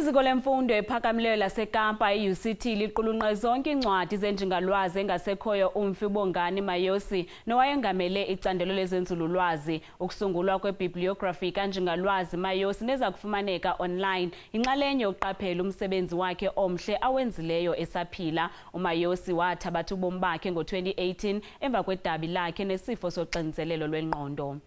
Iziko lemfundo ephakamileyo laseKapa i-UCT liqulunqe zonke iincwadi zenjingalwazi engasekhoyo umfi uBongani Mayosi nowayengamele icandelo lezenzululwazi. Ukusungulwa kwebibliography kanjingalwazi Mayosi neza kufumaneka online yinxalenye yokuqaphela umsebenzi wakhe omhle awenzileyo esaphila. UMayosi wathabatha ubomi bakhe ngo-2018 emva kwedabi lakhe nesifo soxinzelelo lwengqondo.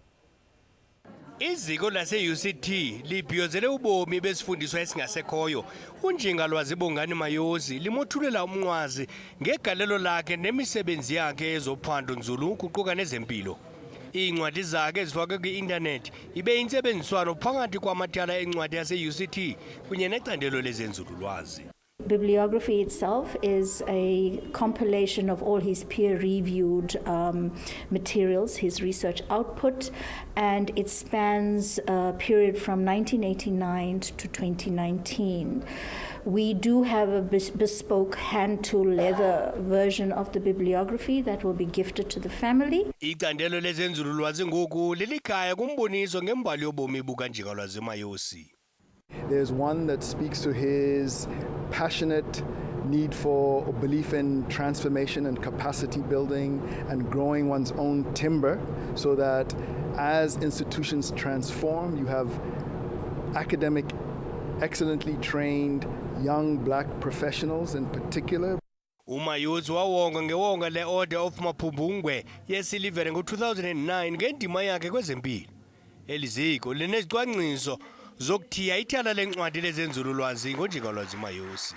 Iziko lase-UCT libhiyozele ubomi besifundiswa esingasekhoyo unjingalwazi Bongani Mayosi limothulela umnqwazi ngegalelo lakhe nemisebenzi yakhe yezophando nzulu kuquka nezempilo. Iincwadi zakhe ezifakwe kwi-intanethi ibe yintsebenziswano phakathi kwamathala encwadi yase-UCT kunye necandelo lezenzululwazi. Bibliography itself is a compilation of all his peer-reviewed materials, his research output, and it spans a period from 1989 to 2019. We do have a bespoke hand-tool leather version of the bibliography that will be gifted to the family. Icandelo lezenzululwazi ngoku lilikhaya kumboniso ngembali yobomi bukanjingalwazi Mayosi. There's one that speaks to his passionate need for or belief in transformation and capacity building and growing one's own timber so that as institutions transform, you have academic, excellently trained young black professionals in particular. UMayosi wawongwa ngewonga le-Order of Mapungubwe yesilivere ngo-2009 ngendima yakhe kwezempilo. Eli ziko linezicwangciso zokuthiya ithala lencwadi lezenzululwazi ngonjingalwazi Mayosi.